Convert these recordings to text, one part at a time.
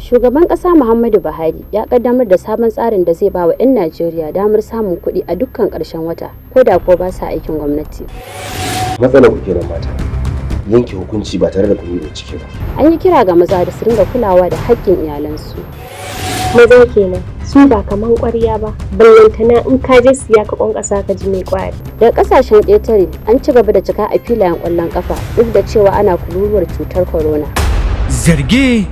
Shugaban ƙasa Muhammadu Buhari ya ƙaddamar da sabon tsarin da zai ba wa 'yan Najeriya damar samun kuɗi a dukkan ƙarshen wata, ko da ko ba sa aikin gwamnati. Matsalar ku kenan mata. Yanke hukunci ba tare da kun yi bincike ba. An yi kira ga maza da su ringa kulawa da haƙƙin iyalansu. Maza kenan, su ba kaman ƙwarya ba, ballantana in ka je siya ka ƙwanƙwasa ka ji mai ƙwari. Daga ƙasashen ƙetare, an ci gaba da cika a filayen ƙwallon ƙafa duk da cewa ana kururuwar cutar corona. Zarge.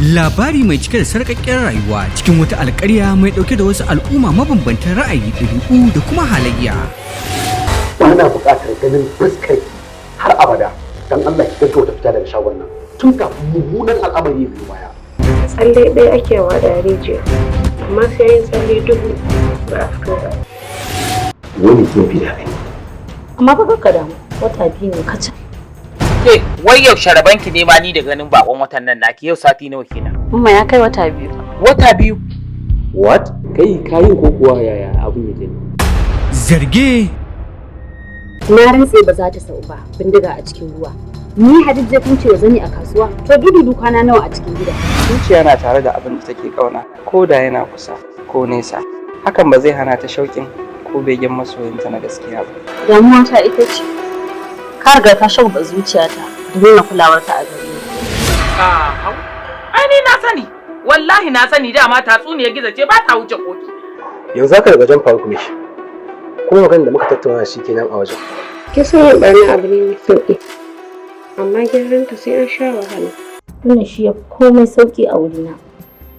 Labari mai cike da sarƙaƙƙen rayuwa cikin wata alƙarya mai ɗauke da wasu al'umma mabambantan ra'ayi, ɗabi'u da kuma halayya. Ba na buƙatar ganin fuskar har abada. Dan Allah ki gaggauta fita daga shagon nan tun kafin mummunan al'amari ya biyo baya. Tsalle ɗaya ake wa da rijiya, amma sai yin tsalle 1000 ba a fito ba. Wani ke fi da haka ne. Amma fa kakka damu, wata 2 ne kacal. Ke, wai yaushe rabanki ne ma ni da ganin bakon watan nan naki? Yau sati nawa kenan? Umma, ya kai wata 2. Wata 2. What? Kai kayin ko kuwa yaya abin yake ne? Zarge. Na rantse ba za ta sau ba, bindiga a cikin ruwa. Ni Hadid zai kunce wa zani a kasuwa, to dudu kwana nawa a cikin gida. Zuciya na tare da abin da take kauna, ko da yana kusa ko nesa. Hakan ba zai hana ta shauƙin ko begen masoyinta na gaskiya ba. Damuwa ta ita ce, ka riga ka shagwaba zuciyata da nuna kulawarka a gare ni. Ah, hau. Ai ni na sani. Wallahi na sani, dama tatsuniyar gizo ce ba ta wuce koki. Yanzu haka daga wajen Faruk ne. Kuma maganar da muka tattauna shi kenan a wajen. Kisan yin ɓarna abu ne mai sauƙi, amma gyaran ta sai an sha wahala. Wannan shi ya komai sauki a wurina.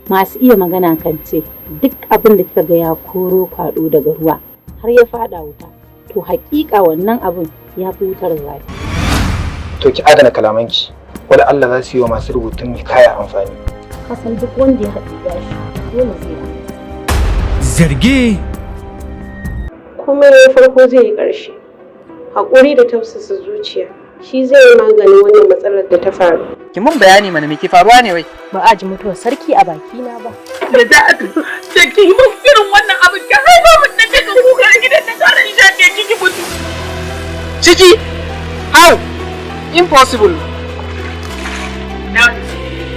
Masu iya magana kan ce duk abin da kika ga ya koro kwaɗo daga ruwa har ya faɗa wuta, to haƙiƙa wannan abin ya fi wutar zafi. To ki adana kalamanki, wala Allah za su yi wa masu rubutun kaya amfani. Kasan duk wanda ya haɗu gashi dole zai yi. Zarge. Komai ya farko zai yi ƙarshe. Haƙuri da tausasa zuciya shi zai yi maganin wannan matsalar da ta faru. Ki mun bayani mana, me ke faruwa ne wai? Ba a ji mutuwar sarki a bakina ba. Da za a da ki yi mun irin wannan abin ki haifa mun da kika kuka a gidan da kare isha ke kiki mutu. Ciki! How? Impossible! Na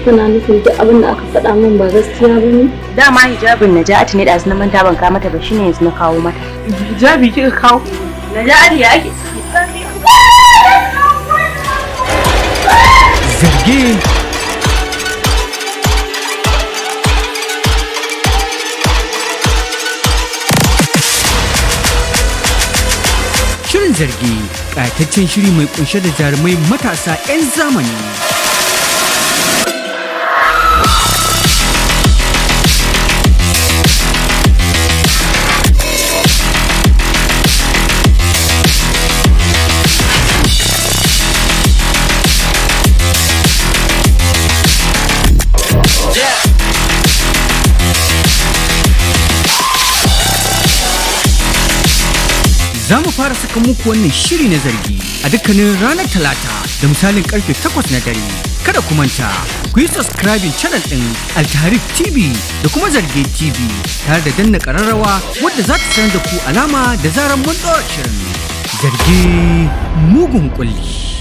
Kuna nufin duk abin da aka faɗa min ba gaskiya ba ne? Dama hijabin Naja'atu ne ɗazu na manta ban kawo mata ba, shine yanzu na kawo mata. Hijabi kika kawo? Naja'atu, ya ake? Zarge. Shirin Zarge ƙayataccen shiri mai kunshe da jarumai matasa 'yan zamani. Za mu fara saka muku wannan shiri na Zargi a dukkanin ranar Talata da misalin karfe 8 na dare. Kada ku manta, ku yi subscribing channel ɗin Altarif TV da kuma Zarge TV tare da danna ƙararrawa wadda za ta sanar da ku alama da zarar mun ɗora shirin. Zarge mugun ƙulli.